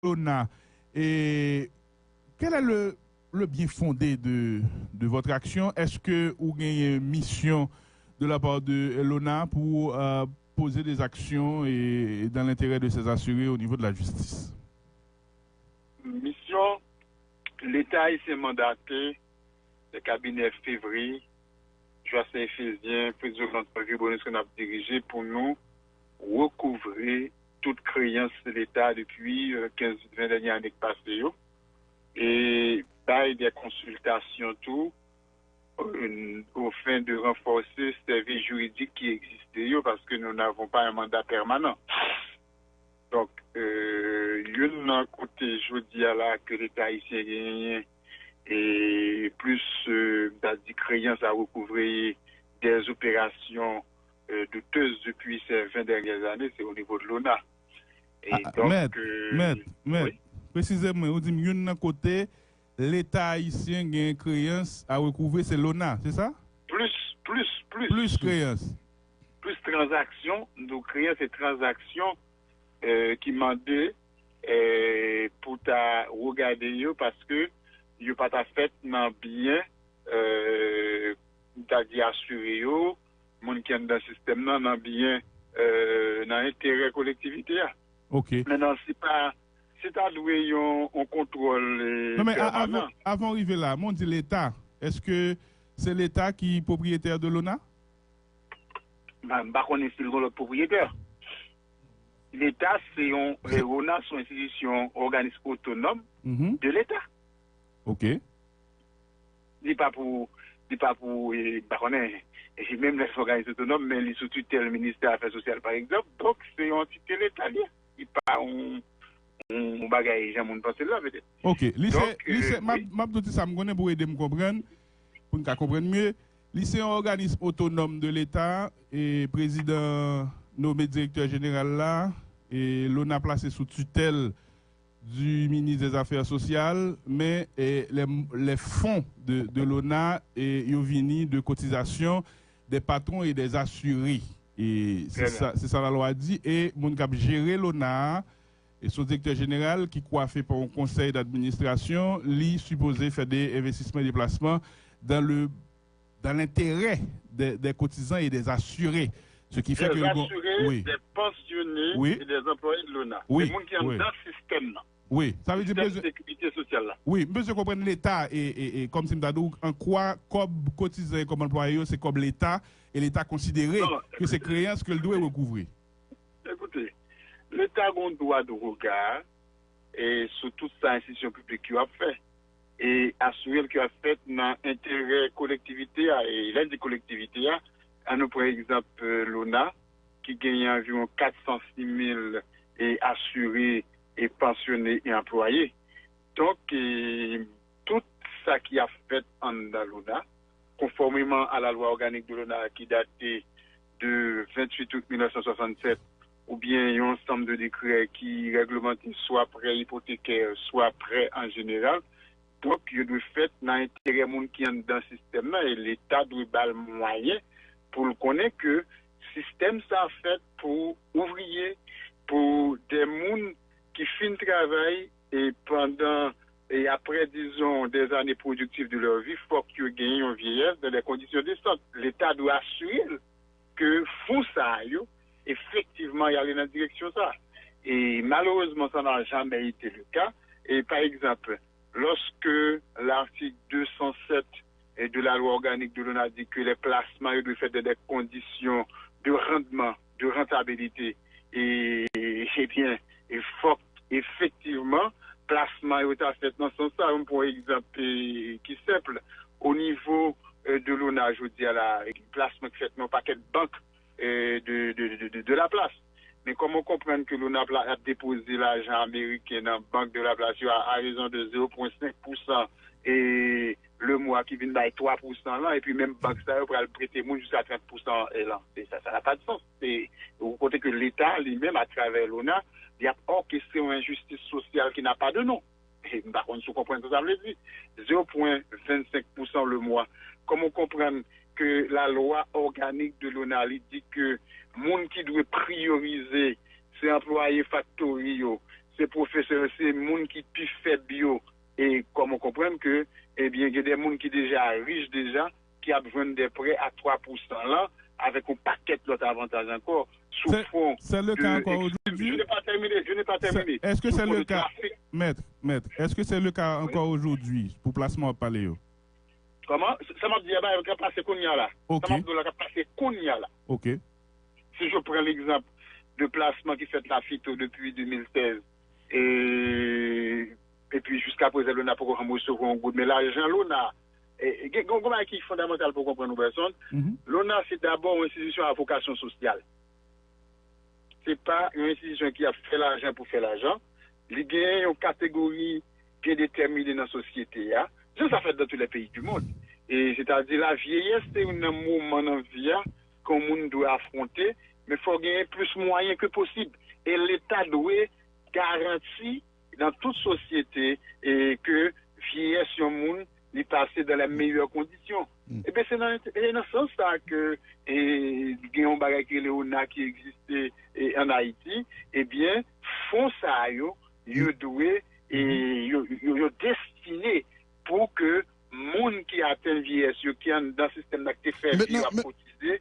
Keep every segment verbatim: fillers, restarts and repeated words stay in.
l'ONA. Et quel est le, le bien fondé de, de votre action? Est-ce que ou genyen misyon de la part de l'ONA pour euh, poser des actions et dans l'intérêt de ses assurés au niveau de la justice? Misyon, Leta ayisyen mandate le kabinè Fevry, Jocelyn Ephésien, Fritzoland Paul Vibonus ke n ap dirije pou nou rekouvre tout kreyans Leta depi euh, kenz ven dènye ane k pase yo. E bay de konsiltasyon tou euh, au fin de renforcer service juridique qui existe yo parce que nous n'avons pas un mandat permanent. Donk, euh, youn nan kote jodi a la ke Leta ayisyen genyen e plis, euh, m ta di, kreyans a rekouvre des opérations euh, douteuses depuis ces vingt dernières années, c'est au niveau de l'ONA. Et Ah, donc, mèt, euh, mèt, mèt. oui. Presize mwen, ou di m youn nan kote Leta ayisyen gen kreyans a rekouvre, se l'ONA, se sa? Plus, plus, plus. Plis kreyans. Plus transaksyon, nou kreyans se transaksyon euh, ki mande euh, pou ta regade yo paske yo pa ta fèt nan byen, euh, m ta di asire yo, moun ki anndan sistèm nan, nan byen, euh, nan enterè kolektivite a. Ok. Mentnan, si pa, si ta dwe yon, yon kontwòl euh, Non, men a- pèmanan, avan, avan w rive la, men w di Leta, èske se Leta ki pwopriyetè de l'ONA? Ba- m pa konnen si l gen lòt pwopriyetè. Leta se yon, euh, l'ONA se yon enstitisyon, òganis otonòm Mhm. de Leta. Ok. Li pa pou, li pa pou, eh, m pa konnen, eh, menm lè se òganis otonòm, men li sou titèl ministè afè sosyal, pa egzanp. Donk, se yon antite Leta li ye. Li pa yon, yon, yon bagay jan moun panse l la, petèt. Ok. Li se, Donk, li se, euh, m ap, oui. M ap di sa, m konnen pou ede m konprann, pou n ka konprann mye. Li se yon òganis otonòm de Leta, e prezidan nome direktè jeneral la, e l'ONA plase sou titèl du ministre des Affaires sociales, men eh, les, les fonds de, de l'ONA eh, yo vini de cotisation des patrons et des assurés. E se Trè sa, se sa lalwa di. E moun k ap jere l'ONA a, e se yon direktè jeneral ki kwafe pa yon konsèy d'administrasyon, li sipoze fè de envestisman e deplasman dans le dans l'intérêt des, des cotisants et des assurés. Ce qui fait Des que le go- assurés, oui. Des pensionnés Oui. Et des employés de l'ONA. Oui, Se moun ki oui. anndan sistèm nan. Oui, ça veut dire Sistèm besoin- sekirite sosyal la. Oui, m bezwen konprann Leta e, e, e kòm si m ta di w, an kwa kòb kotizan e kòb anplwaye yo se kòb Leta, e Leta konsidere Non. Ke se kreyans ke l dwe rekouvre. Ekoute, Leta gen yon dwa de rega e sou tout sa enstitisyon piblik yo ap fè. E asire l ke ap fèt nan enterè kolektivite a. E lè n di kolektivite a, an nou pran egzanp euh, l'ONA, ki genyen anviwon kat san sis mil e asire e pansyone e anplwaye. Donk, e, tout sa ki ap fèt anndan l'ONA, konfòmeman a la lwa òganik de l'ONA ki date de venntuit out mil nèf san swasannsèt, oubyen yon ansanm de dekrè ki règlemante swa prè ipotekè, swa prè an jeneral. Donk, yo dwe fèt nan enterè moun ki anndan sistèm nan e Leta dwe ba l mwayen pou l konnen ke sistèm sa a fèt pou ouvriye, pou de moun ki fin travay e pandan e apre, dizon, des années productives de leur vie, fòk yo genyen yon vyeyès dans des conditions décentes. Leta dwe asire l ke fon sa a yo, efektivman, y ale nan direksyon sa a. E malerezman, sa n'a jamais été le cas. E pa egzanp, lorsque l'article deux cent sept de la loi organique de l'ONA dit que les placements yo dwe fèt dans des conditions de rendement, de rentabilité, e, ebyen, e fòk efektivman plasman yo ta fèt nan sans sa. M pran yon egzanp e, ki senp. O nivo e, de l'ONA jodi a la, plasman ki fèt nan yon pakèt bank e, de, de, de, de, de la plas. Men kòman w konprann ke l'ONA ap depoze lajan ameriken nan bank de la plas yo a, a rezon de zewo pwen senk pousan e, le mwa ki vin bay twa pousan lan, epi menm bank sa yo pral prete moun jiska trant pousan e, lan? Se, sa, ça n'a pas de sens. Se, ou kote ke Leta li menm, atravè l'ONA, li ap òkestre yon enjistis sosyal ki n'a pas de nom. E m pa konn si w konprann sa sa vle di. Zewo pwen vennsenk pousan le mwa. Kòman w konprann ke la loi organique de l'ONA li di ke moun ki dwe priyorize se anplwaye faktori yo, se pwofesè yo, se moun ki pi fèb yo. E kòm ou konprann ke, ebyen, gen de moun ki deja rich deja, ki ap jwenn de prè a twa pousan lan, avèk yon pakèt lòt avantaj ankò, sou fon de... C'est, c'est le cas encore aujourd'hui? Je n'ai pas terminé, je n'ai pas terminé. Sous fond de trafic. Maître, maître, est-ce que c'est le cas encore aujourd'hui pour plasman w ap pale yo? Kòman? Sa m ap di a, bagay k ap pase kounye a la. Sa m ap di w la k ap pase kounye a la. Si je prends l'exemple de plasman ki fèt la FITO depi de mil sèz, e, epi jiska prezan, Lona poko janm resevwa yon goud. Men lajan Lona, e, e, gen, gen yon bagay ki fondamantal pou w konprann, Robertson. Lona se dabò yon enstitisyon a vokasyon sosyal. Se pa yon enstitisyon ki ap fè lajan pou fè lajan. Li gen yon kategori byen detèmine nan sosyete a. Jan sa fèt dans tous les pays du monde. E, sètadi, lavyeyès se youn nan moman nan vi a ke yon moun dwe afwonte, men fò genyen plis mwayen ke posib. E Leta dwe garanti nan tout sosyete, e, ke vyeyès yon moun, li pase dans les meilleures conditions. Ebyen, se nan, e nan sans sa ke, e, gen yon bagay ki rele Lona ki egziste, e, ann Ayiti. Ebyen, fon sa yo, yo dwe, e, yo, yo, yo destine pou ke moun ki atenn vyeyès yo, ki anndan sistèm nan, ki te fè vi yo ap kotize.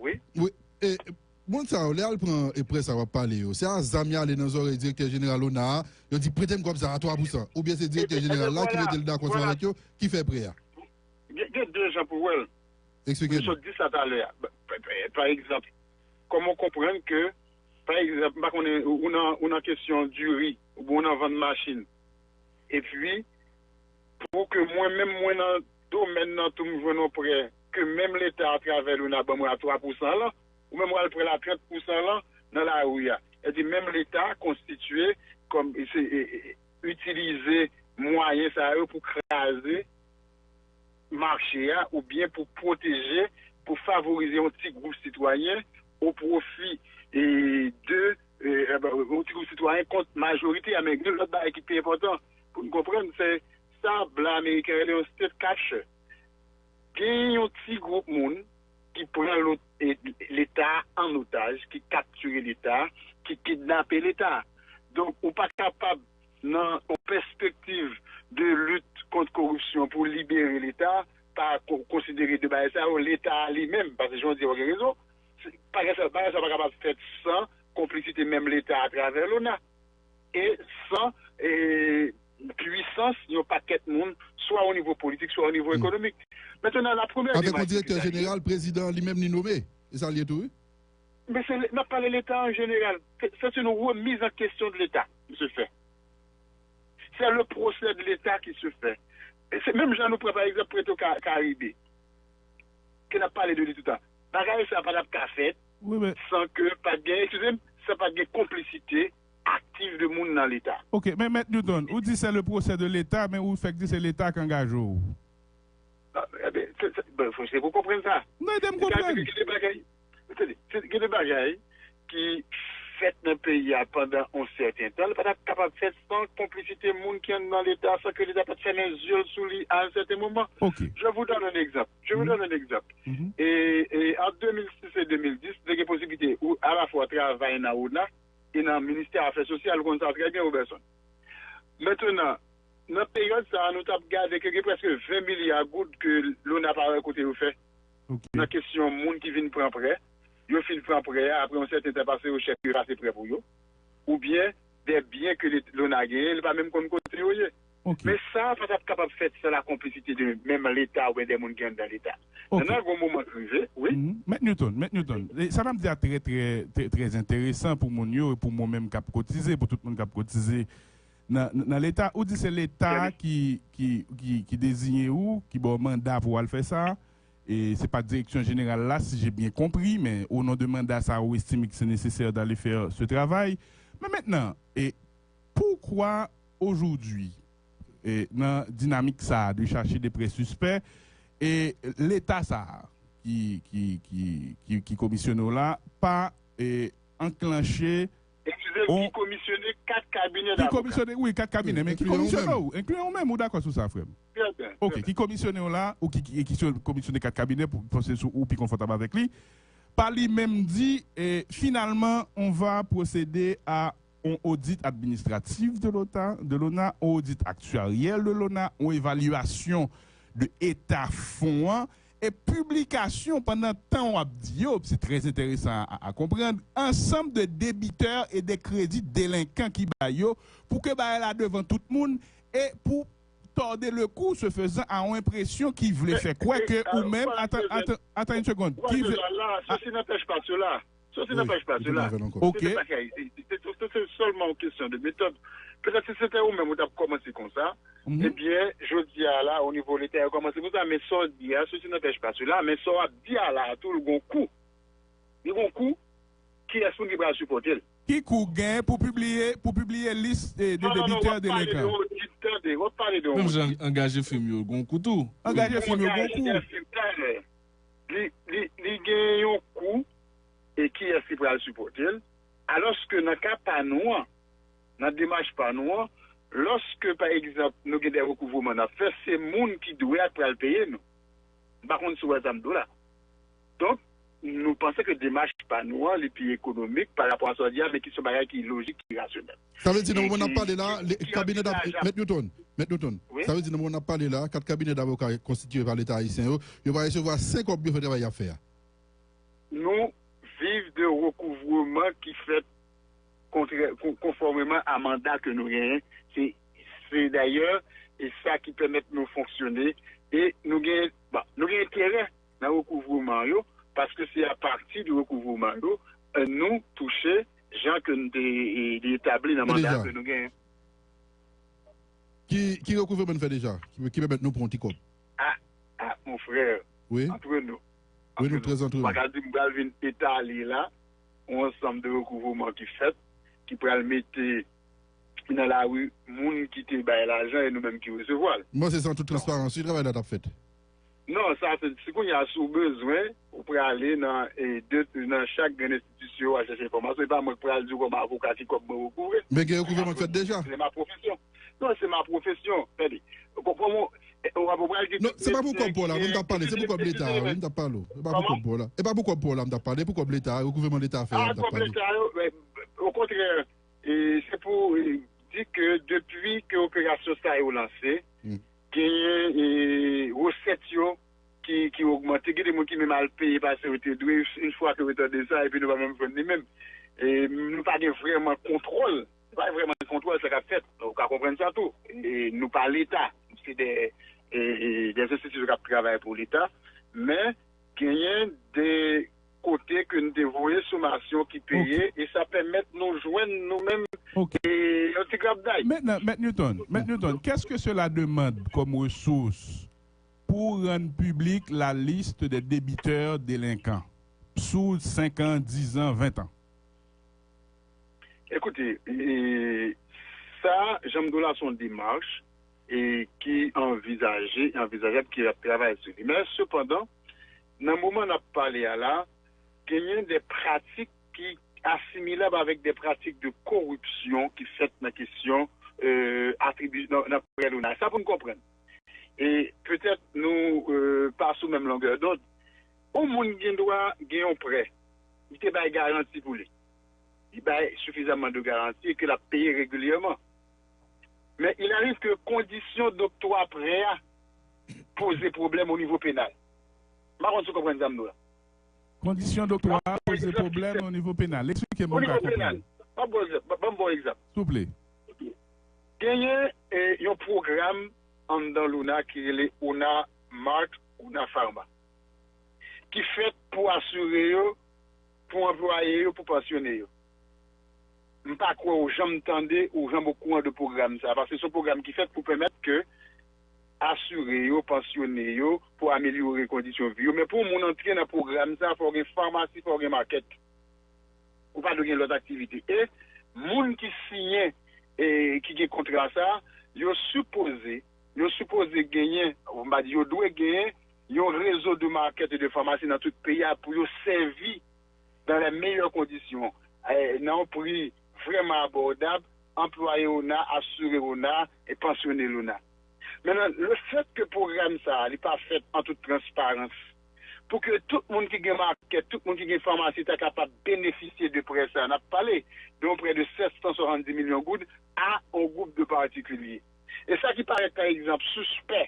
Wi. Wi. E, moun sa yo, lè y al pran, e, prè sa w ap pale yo, se a zam y ale nan zòrèy direktè jeneral Lona a, yo di, "Prete m kòb sa a twa pousan." Oubyen se direktè jeneral la ki mete l dakò ansanm avèk yo, ki fè prè a? Gen, gen de jan pou w wè l. Eksplike nou. M sot di sa talè a. Pa, pa, pa egzanp, kòman w konprann ke, pa egzanp, m pa konnen, ou, ou nan, ou nan kesyon diri, oubyen ou nan vann machin. Epi, pou ke mwen menm, mwen nan domèn nan tou, m jwenn yon prè ke menm Leta atravè Lona ban mwen a twa pousan lan, ou menm w al pran l a trant pousan lan nan lari a. Sètadi menm Leta konstitye kòm se, e, e, itilize mwayen sa yo pou kraze mache a oubyen pou pwoteje, pou favorize yon ti gwoup sitwayen o pwofi, e, de, e, e, yon ti gwoup sitwayen kont majorite a. Men gen lòt bagay ki pi enpòtan pou n konprann, se sa blan ameriken rele yon state capture. Gen yon ti gwoup moun ki pran lo-, e, Leta an otaj, ki kaptire Leta, ki kidnape Leta. Donk, ou pa kapab, nan yon pèspektiv de lit kont koripsyon, pou libere Leta, pa ko-, konsidere de bagay sa yo, Leta a li menm, paske jan w di a, w gen rezon, se, bagay sa, bagay sa pa kapab fèt san konplisite menm Leta atravè Lona. E san, e, pwisans yon pakèt moun, swa o nivo politik, swa o nivo ekonomik. Mentnan, la premyè demach ki fèt, jeneral, prezidan li menm li nome. E sa l ye tou, wi. Men se, n ap pale Leta an jeneral. Se, c'est une remise en question de l'État qui se fait. C'est le procès de l'État qui se fait. E se menm jan nou pran, pa egzanp, Petro Ka-, Caribe, ke n ap pale de li toutan. Bagay sa pa t ap ka fèt san ke pa t gen, eskize m, san pa t gen konplisite aktif de moun nan Leta. Ok, men Mèt Newton, ou di c'est le procès de l'État, men ou fèk di se Leta k angaje w. Ah, ebyen, se, se, bon, fò se pou konprann sa. Non, ede m konprann. Sètadi ke gen de bagay, tande, se, gen de bagay ki fèt nan peyi a pandan yon sèten tan, li pa t ap kapab fèt san konplisite moun ki anndan Leta, san ke Leta pa t fèmen zye l sou li à un certain moment. Ok. Je vous donne un exemple. Je vous donne un exemple. E, e, entre deux mille six et deux mille dix, te gen posiblite ou alafwa travay nan Lona e nan Ministè Afè Sosyal, ou konn sa trè byen, Robertson. Mentnan, nan peryòd sa a, nou t ap gade ke gen prèske ven milya goud ke Lona pa wè kote yo fè. Ok. Nan kesyon moun ki vin pran prè, yo fin pran prè a, apre yon sèten tan pase, yo chèk yo efase prè pou yo. Oubyen, de byen ke Let-, Lona genyen, li pa menm konn kote yo ye. Ok. Men sa pa t ap kapab fèt san la konplisite de menm Leta oubyen de moun ki anndan Leta. Ok. Nan yon moman k rive, wi. Mhm. Mèt Newton, Mèt Newton, e sa n ap di a trè, trè, trè, trè enteresan pou moun yo, e pou mwen menm k ap kotize, pou tout moun k ap kotize nan, nan Leta. Ou di se Leta ki, ki, ki, ki deziyen ou, ki ba w manda pou w al fè sa. E se pa direksyon jeneral la, si j'ai bien compris, men au nom de mandat sa, ou estime que c'est nécessaire d'aller faire ce travail. Men mentnan, e pourquoi aujourd'hui, e nan dinamik sa a de chache de prè sispè, e Leta sa a ki, ki, ki, ki, ki komisyone w la, pa, e, anklanche... Eskize m, ki komisyone kat kabinè davoka. Ki komisyone, wi, kat kabinè, men ki komisyone w, enkli ou menm, ou dakò sou sa, frè m? Trè byen. Ok, ki komisyone w la, ou ki, ki, ki komisyone kat kabinè, pou, pou se sou ou pi konfòtab avèk li, pa li menm di, e, finalement, on va procéder à yon odit administratif de l'ONA, de l'ONA, yon odit aktiaryèl de l'ONA, yon evalyasyon de eta fon an, e piblikasyon pandan tan w ap di yo, se trè enteresan a, a, a konprann, ansanm de debitè e de kredi delenkan ki bay yo, pou ke bagay la devan tout moun, e pou tòde le kou, se fezan, a yon enpresyon ki vle fè kwè ke ou menm, atan, atan, atan yon segond, ki vle, Ceci n'empêche pas cela. Ceci n'empêche pas cela. Ok. Se pa sa, se- se- se- se sèlman yon kesyon de metòd. Petèt si se te ou menm ou t ap kòmanse konsa, ebyen, jodi a la, o nivo leta, yo kòmanse konsa, men sa w di a, ceci n'empêche pas cela, men sa w ap di a la, tou, l gon kou. Li gon kou, kiyès moun ki pral sipòte l? Ki kou gen pou pibliye, pou pibliye lis de, de Non, non, non, w debitè ap pale de delenkan? odit, tande, w ap pale de Menm jan odit. Angaje fim yo gon kou tou. Angaje fim yo gon kou. Li, li, li gen yon kou e kiyès ki pral sipòte l. Alòske nan ka pa nou an, nan demach pa nou an, lòske pa egzanp nou gen de rekouvreman n ap fè, se moun ki dwe a k pral peye nou. M pa konn si w wè sa m di w la. Donk, nou panse ke demach pa nou an, li pi ekonomik pa rapò a sa w di a, men ki se yon bagay ki lojik, ki rasyonèl. Sa vle di nan moman n ap pale la, ki- ki- kabinè ki- Mèt Newton, Mèt Newton. Wi. Sa vle di nan moman n ap pale la, kat kabinè davoka konstitiye pa Leta ayisyen yo, yo va resevwa senk kòb yo fè travay y ap fè a. Nou viv de rekouvreman ki fèt kontrè, kon- konfòmeman a manda ke nou genyen. Se, se dayè e sa ki pèmèt nou fonksyone e nou gen, bon, nou gen enterè nan rekouvreman yo paske se apati de rekouvreman yo eh, nou touche jan ke nou te eh, te etabli nan manda Deja. Ke nou genyen. Ki, ki rekouvreman n fè deja, ki, ki pèmèt nou pran yon ti kòb? Ah, ah, mon frè, Wi. Antre nou. Wi, nou trè antre nou. Pa ka di m pral vin etale la yon ansanm de rekouvreman ki fèt, ki pral mete nan lari moun ki te bay lajan e nou menm ki resevwa l. M panse se an tout transparans, wi, travay la t ap fèt. Non, sa se si kounye a si w bezwen, ou prale nan e, de, nan chak grenn enstitisyon, w al chèche enfòmasyon. E pa mwen k pral di w kòm avoka ki kòb mwen rekouvre. Men gen rekouvreman k fèt deja. Se ma pwofesyon. Non, se ma pwofesyon. Tande, kòman ou pral gen Non, se pa pou kòb pa w la, mwen m t ap pale, se pou kòb Leta a, wi, m t ap pale w. Se pa pou kòb pa w la. E pa pou kòb pa w la, m t ap pale, pou kòb Leta a, rekouvreman Leta a fè a, Ah, m t ap kòb pale. Leta yo, okontrè, e, se pou e, di ke depi ke operasyon sa yo lanse, Mm. genyen e, resèt yo ki, ki ogmante. Gen de moun ki menm al peye pase yo te dwe, yon fwa ke yo tande sa, epi nou pa menm jwenn li menm. E, nou pa gen vrèman kontwòl. Nou pa gen vrèman kontwòl sa k ap fèt. Ou ka konprann sa tou. E, nou pa Leta. Nou se de, e, e, de enstitisyon k ap travay pou Leta. Men, genyen de kote ke n te voye somasyon ki peye e sa pèmèt nou jwenn nou menm Ok. e, yon ti grabday. Maintenant, Maître Newton, Maître Newton, qu'est-ce que cela demande comme ressource pour rendre publique la liste des débiteurs délinquants sous cinq ans, dix ans, vingt ans? Ekoute, e, sa, jan m di w la, se yon demach e, ki anvizaje, anvizajab, ki ap travay sou li. Men, sepandan, nan moman n ap pale a la, genyen de pratik ki asimilab avèk de pratik de koripsyon ki fèt nan kesyon e, atribi, nan, nan pwòp lona. Sa pou n konprann. E petèt nou e, pa sou menm longè dond. Yon moun gen dwa gen yon prè. Li te bay garanti pou li. Li bay sifizaman de garanti e ke l ap peye regilyèman. Men il arrive ke kondisyon doktwa prè a poze pwoblèm o nivo penal. M pa konn si w konprann sa m di w la. Kondisyon doktwa a poze pwoblèm o nivo penal. Eksplike m O pou m ka nivo penal. konprann. Ban m ba w egzanp, ban m ba w egzanp. Souple. Genyen e, yon pwogram anndan lona ki rele ona Mart, ona Pharma, ki fèt pou asire yo, pou anplwaye yo, pou pansyone yo. M pa kwè ou janm tande, ou janm okouran de pwogram sa, paske se yon pwogram ki fèt pou pèmèt ke asire yo, pansyone yo, pou amelyore kondisyon vi yo. Men pou yon moun antre nan pwogram sa, fò w gen famasi, fò w gen makèt. Ou pa dwe gen lòt aktivite. E moun ki siyen e ki gen kontra sa, yo sipoze, yo sipoze genyen, m pa di yo dwe genyen, yon rezo de makèt e de famasi nan tout peyi a pou yo sèvi dans les meilleures conditions, e, nan yon pri vrèman abòdab, anplwaye ona, asire ona, e pansyone lona. Mentnan, lefètke pwogram sa a, li pa fèt an tout transparans, pou ke tout moun ki gen makèt, tout moun ki gen famasi ta kapab benefisye de prè sa. N ap pale de yon prè de sèt san swasanndis milyon goud a yon gwoup de patikilye. E sa ki parèt, pa egzanp, sispè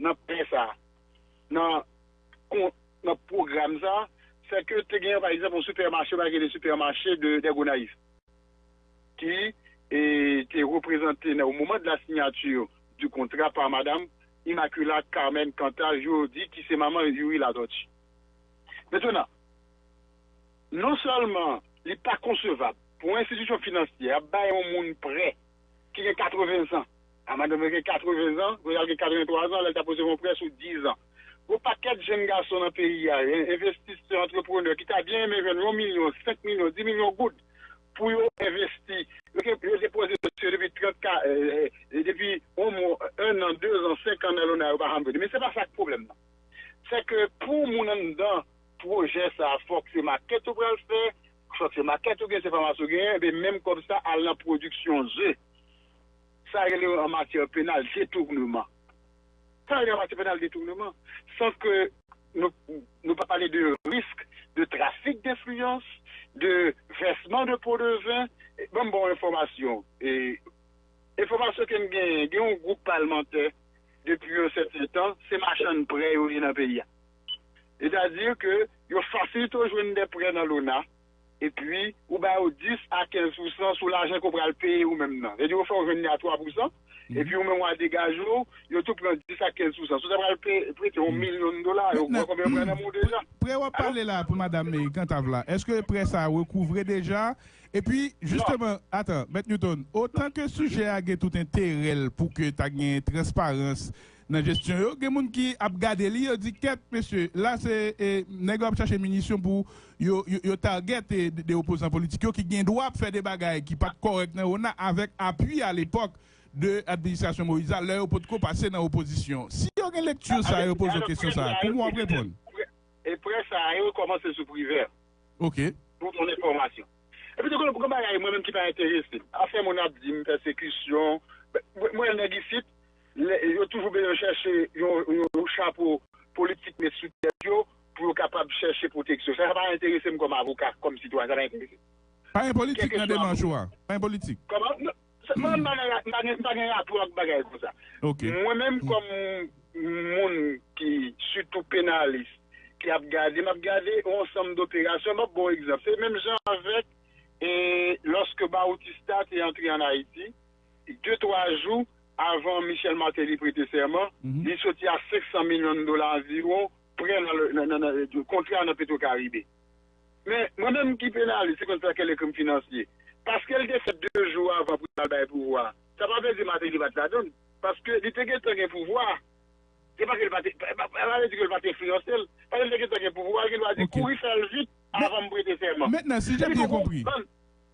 nan prè sa, nan, kon- nan pwogram sa, se ke te gen, pa egzanp, yon sipèmache, yo pa rele sipèmache de, de Gonayiv, ki e, te reprezante nan, au moment de la signature du contrat par Madame Immaculate Carmen Cantal Jody, ki se manman Youri Latortue. Mentnan, non sèlman li pa konsevab pou yon enstitisyon finansyè ap bay yon moun prè ki gen katreven zan, a madanm gen katreven zan, Royal gen katreven twa zan, lè l t ap resevwa yon prè sou diz an. Yon pakèt jèn gason nan peyi a, en- envestisè, antreprenè ki ta byen renmen jwenn yon milyon, senk milyon, dis milyon goud pou yo envesti. Yo te, yo te poze dosye depi trant ka, e, e, depi yon mwa, en an, de zan, senk an nan Lona, yo pa janm jwenn. Men se pa sa k pwoblèm nan. Se ke pou moun anndan pwojè sa, fòk se makèt ou pral fè, fòk se makèt ou gen, se famasi ou genyen, epi menm kòb sa al nan pwodiksyon ze. Sa rele an matyè penal detounman. Sa rele an matyè penal detounman. San ke nou, nou pa pale de risk de trafik denfliyans, de vèsman de po de ven. Ban m ba w enfòmasyon. E, enfòmasyon ke m genyen, gen yon gwoup palmantè depi yon sèten tan, se machann prè yo ye nan peyi a. Sètadi ke yo fasilite w jwenn de prè nan Lona, epi ou ba yo dis a kenz pousan sou lajan ke w pral peye ou menm nan. Sètadi yo fè w jwenn li a twa pousan, epi ou menm w a degaje w, yo tou pran dis a kenz pousan. Si w ta pral pe- prete yon milyon dola, yo wè konbyen yo pran nan men w deja. Prè w ap pale la pou madanm Cantal la, èske prè sa a rekouvre deja? Epi, jisteman, atan, Mèt Newton, otan ke sijè a gen tout enterè l pou ke ta gen transparans nan jesyon yo, gen moun ki ap gade li, yo di, kèt, mesye, la se, e, nèg yo ap chache minisyon pou yo, yo, yo target, e, de, de opozan politik yo ki gen dwa ap fè de bagay ki pa t kòrèk nan Lona avèk apui alepòk de administrasyon Moïse la, lè yo potko pase nan opozisyon. Si yo gen lekti sa, yo poze w kesyon sa, kòman w ap reponn? E prè sa yo kòmanse sou Privè. Ok. Pou ton enfòmasyon. Epi tou kon, kon bagay, mwen menm ki pa enterese m. Afè moun ap di m pèsekisyon. Mwen, mwen nèg isit, lè- yo toujou bezwen chèche yon, yon, yon chapo politik met sou tèt yo pou yo kapab chèche pwoteksyon. Sa, sa pa enterese m kòm avoka, kòm sitwayen, sa pa enterese m. Pa gen politik nan demach ou a. Pa gen politik. Kòman? Non, sa- mwen, m pa gen ra- m pa gen, m pa gen rapò ak bagay konsa. Ok. Mwen menm kòm moun ki sitou penalis, ki ap gade, m ap gade yon ansanm doperasyon. M ap ba w egzanp. Se menm jan avèk, e, lòske Bautista te antre ann Ayiti, de, twa jou avan Michel Martelly prete sèman, li soti a senk san milyon dola anviwon, prè nan, nan, nan, nan, kontra nan Petwokaribe. Men, mwen menm ki penalis, se konn sa k rele krim finansye. Paske l te fèt de jou avan pou l al bay pouvwa, sa pa vle di Martelly pa t ladan l. Paske li te gentan gen pouvwa. Se pa ke l pa te, pa, pa, pa vle di ke l pa te enfliyanse l. Paske l te gentan gen pouvwa, l gen dwa di, kouri fè l vit avan m prete sèman. Mentnan, si j'ai bien compris,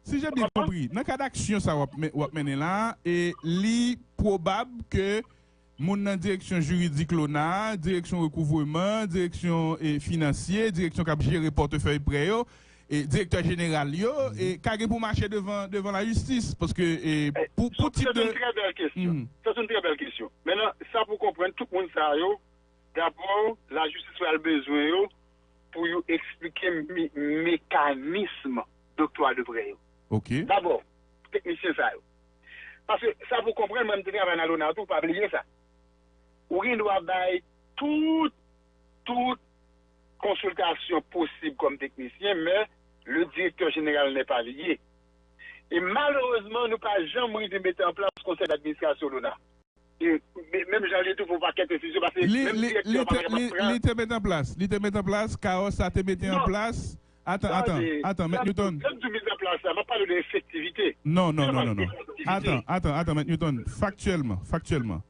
si j'ai bien compris, nan kad aksyon sa w ap men- w ap mennen la, e li pwobab ke moun nan direksyon jiridik Lona, direksyon rekouvreman, direksyon, e, finansye, direksyon k ap jere pòtefèy prè yo, e, direktè jeneral yo, e, ka gen pou mache devan, devan lajistis, paske, e, pou, pou tip de... Se yon trè bèl kesyon. Se yon trè bèl kesyon. Mentnan, sa pou konprann, tout moun sa yo, dabò, lajistis pral bezwen yo pou yo eksplike me- mekanism doktwa de prè yo. Ok. Dabò, teknisyen sa yo. Paske sa pou konprann, mwen, m te travay nan Lona tou, pa bliye sa. Ou gen dwa bay tout, tout konsiltasyon posib kòm teknisyen, men le directeur général n'est pas lié. E malerezman, nou pa janm rive mete an plas konsèy d'administrasyon Lona. E, men- menm jan li tou pou pakèt enstitisyon, paske menm direktè pa kapab pran. Li te met an plas, li te met an plas, kawòs la te mete an plas. Atan, atan, atan, Mèt Newton. Lè m di met an plas la, m ap pale de efektivite. Non, non, non, non, non. Atan, atan, atan, Mèt Newton. Faktyèlman, faktyèlman,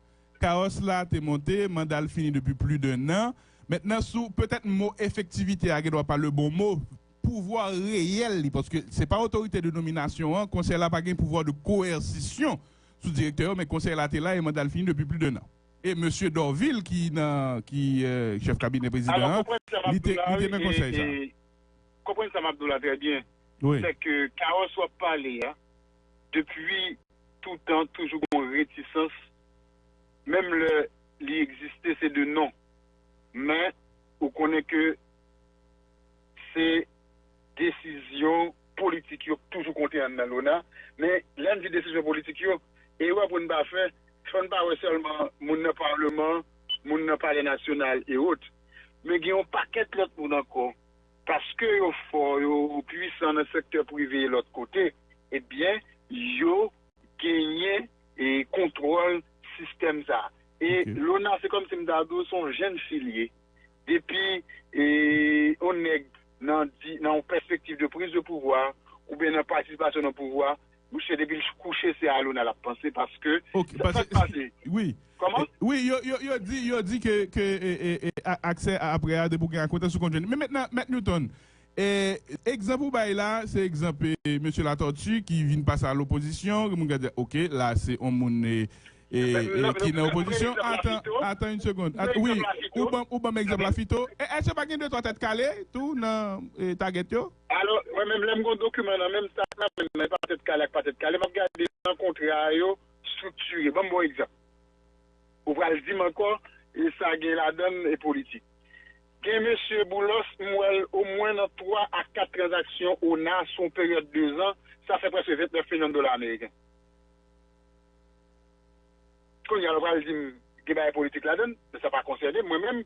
kawòs la te monte, manda l fini depi plis de nan. Mentnan, sou, petèt mo efektivite a gen dwa pa le bon mo, pouvwa reyèl li, paske se pa otorite de nominasyon an, konsèy la pa gen pouvwa de koèsisyon sou direktè yo, men konsèy la te la e manda l fini depi plis de nan. E mesye Dorvil ki nan, ki, e, chèf kabinè prezidan an, li te, li te nan konsèy sa. Konprann sa m ap di w la trè byen. Wi. Se ke kawòs w ap pale a, depi toutan, toujou gen yon retisans, menm lè li egziste, se de non. Men, ou konnen ke desizyon politik yo toujou konte anndan lona, men lè n di desizyon politik yo, erè pou n pa fè, fò n pa wè sèlman moun nan palman, moun nan palè nasyonal e wòt, men gen yon pakèt lòt moun ankò, paske yo fò, yo pwisan nan sektè prive e lòt kote, ebyen, yo genyen e kontwòl sistèm sa. E lona, se kòmsi m ta di w, se yon jèn fi l ye. Depi e, yon nèg nan di, nan yon pèspektiv de priz de pouvwa, oubyen nan patisipasyon nan pouvwa, mouche, depi l kouche, se a lona l ap panse, paske sa k pase. Wi. Kòman? Wi, yo, yo, yo di, yo di ke, ke e, e, e, a- aksè a- apre a, depi w gen akwentans ou konn jwenn. Men mentnan, Mèt Newton, e, egzanp ou bay la, se egzanp e, mesye Latortue ki vin pase a lopozisyon, moun ka di, oke, la se yon moun e, e, e, ki nan opozisyon. Atan, atan yon segond. Wi, ou ban, ou ban m egzanp la Fito. E, èske pa gen de twa tèt kale tou nan e, tagèt yo? Alò, mwen menm, lè m gen yon dokiman nan men m, sa nan men m nan, e pa tèt kale ak pa tèt kale, m ap gade jan kontra yo estriktire. Ban m ba w egzanp. Ou pral di m ankò, e sa gen ladan l e politik. Gen mesye Boulos, m wè l omwen nan twa a kat tranzaksyon ona sou yon peryòd de zan, sa fè prèske vennèf milyon dola ameriken. Kounye a, ou pral di m gen bagay politik ladan l, men sa pa konsène m, mwen menm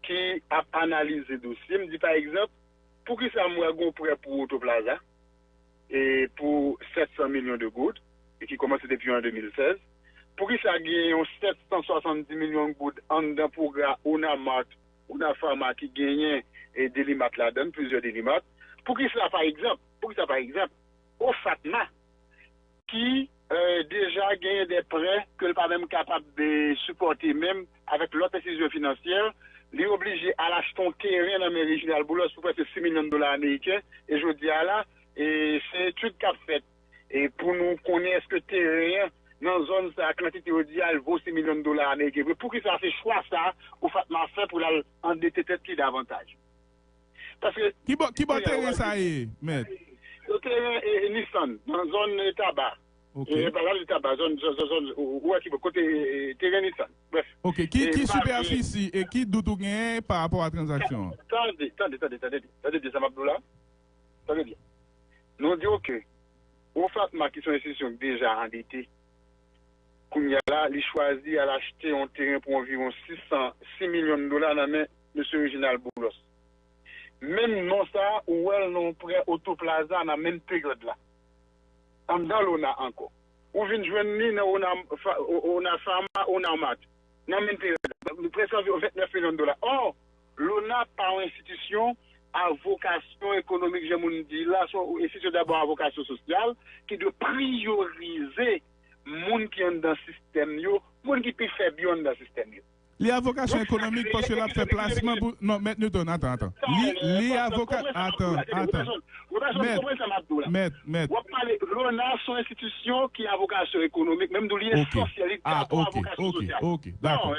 ki ap analize dosye, m di pa egzanp, poukisa m wè gen yon prè pou Oto Plaza e pou sèt san milyon de goud, e ki kòmanse depi an de mil sèz? Poukisa gen yon sèt san swasanndis milyon goud anndan pwogram Onamart, Onapharma ki genyen e Delimat ladan l, plizyè Delimat? Poukisa, pa egzanp, poukisa, pa egzanp, Ofatma, ki e, deja genyen de prè ke l pa menm kapab e, sipòte menm avèk lòt enstitisyon finansyè, li oblije al achte yon teren nan men Reginald Boulos pou prèske sis milyon dola ameriken, e jodi a la, e, se etid k ap fèt e, pou nou konnen èske teren an nan zòn sa a, kantite yo di a, l vo sis milyon dola ameriken vre. Poukisa se chwa sa a Ofatma fè pou l al andete tèt li davantaj? Paske Ki bò, ki bò teren sa ye, mèt? Yo teren e, e, Nissan, nan zòn e, Taba. Ok. E, pa la, Taba, zòn, zòn, zòn, zòn, ou, ou wè ki bò, kote e, e, teren Nissan. Brèf. Ok, ki, e, ki pa vle sipèfisi e ki dout ou genyen pa rapò a tranzaksyon an? Tande, tande, tande, tande, tande byen sa m ap di w la. Tande byen. Nou di, ok, Ofatma, ki se yon enstitisyon ki deja andete, kounye a la, li chwazi al achte yon teren pou anviwon sis san, sis milyon dola nan men mesye Reginald Boulos. Menm non sa a, ou wè l nan yon prè Oto Plaza nan menm peryòd la. Anndan lona ankò. Ou vin jwenn li nan Ona, Fa- O- Ona Pharma, Ona Mart. Nan menm peryòd la. Prèske anviwon vennèf milyon dola. Ò, lona pa yon enstitisyon a vokasyon ekonomik, jan moun di la, se yon enstitisyon dabò a vokasyon sosyal, ki dwe priyorize moun ki anndan sistèm yo, moun ki pi fèb yo anndan sistèm yo. Li a vokasyon ekonomik paske l ap fè plasman pou. Non, mèt Newton, atan, atan. Li, li a voka-, atan, atan. Mèt, mèt, mèt. W ap pale, lona se yon enstitisyon ki a vokasyon ekonomik, menm tou li esansyèl, li dabò a vokasyon sosyal. Ok, ok, ok, dakò.